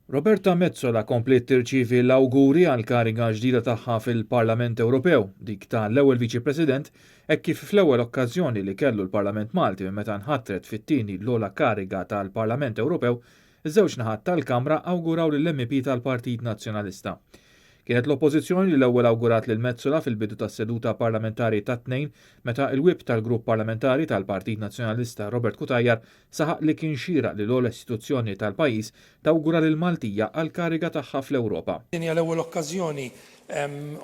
Roberta Metsola kompliet tirċievi l-awguri għall-kariga ġdida tagħha fil-Parlament Ewropew, dik ta' l-ewwel Viċi President, hekk kif fl-ewwel okkażjoni li kellu l-Parlament Malti minn meta nħatret fit-tieni l-ogħla kariga tal-Parlament Ewropew, iż-żewġ naħat tal-Kamra awguraw lill-MEP tal-Partit Nazzjonalista. Kienet l-Oppożizzjoni li l-ewwel awgurat lil Metsola fil-bidu tas-seduta parlamentari tat-Tnejn meta l-Whip tal-Grupp Parlamentari tal-Partit Nazzjonalista Robert Cutajar saħaq li kien xieraq li l-ogħla istituzzjoni tal-pajjiż tawgura lill-Maltija għall-kariga tagħha fl-Ewropa. Din hija l-ewwel okkażjoni,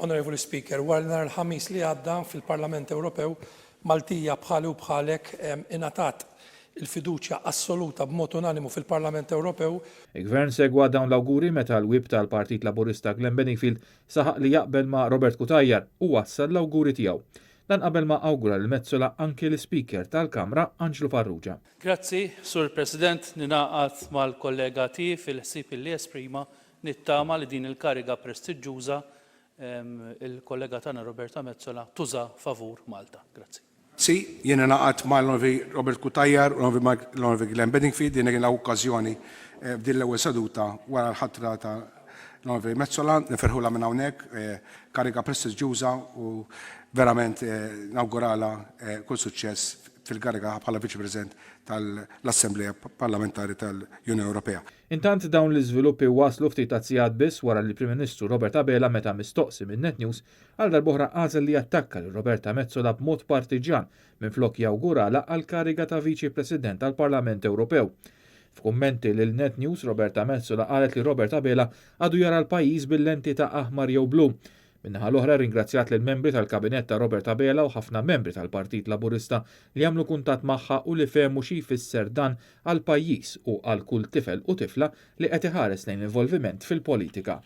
Onorevoli Speaker, wara li nhar il-Ħamis li għadda fil-Parlament Ewropew Maltija bħali u bħalek ingħatat il-fiduċja assoluta b'mod unanimu fil-Parlament Ewropew. Il-Gvern segwa dawn l-awguri meta l-Whip tal-Partit Laburista Glenn Bedingfield saħaq li jaqbel ma' Robert Cutajar u wassal l-awguri tiegħu. Dan qabel ma awgura lil Metsola anki l-Ispeaker tal-Kamra Anġlu Farrugia. Grazzi, Sur President, ningħaqad mal-kollega tiegħi fil-ħsieb li esprima, nittama li din il-kariga prestiġġuża il-kollega tagħna Roberta Metsola tuża favur Malta. Grazzi. Grazzi. Jien ingħaqadt mal-Onorevoli Robert Cutajar u l-Onorevoli Glenn Bedingfield din kien okkażjoni f'din l-ewwel seduta wara l-ħatra ta' l-Onorevoli Metsola. Nifirħulha minn hawnhekk, kariga prestiġjuża u verament nawguralha kull suċċess fil-kariga bħala Viċi President tal-Assemblea Parlamentari tal-Unjoni Ewropea. Intant dawn l-iżviluppi waslu ftit taż-sigħat biss wara li l-Prim Ministru Robert Abela meta mistoqsi minn Net News għal darb'oħra għażel li jattakka lil Roberta Metsola b'mod partiġġjan minflok jawguralha għall-kariga ta' Viċi President tal-Parlament Ewropew. F'kummenti lil Net News Roberta Metsola qalet li Robert Abela għadu jara l-pajjiż bil-lenti ta' aħmar jew blu. Min-naħa l-oħra rringrazzjat lill-membri tal-Kabinett ta' Robert Abela u ħafna membri tal-Partit Laburista li għamlu kuntatt magħha u li fehmu xi jfisser dan għall-pajjiż u għal kull tifel u tifla li qed iħares lejn l-involviment fil-politika.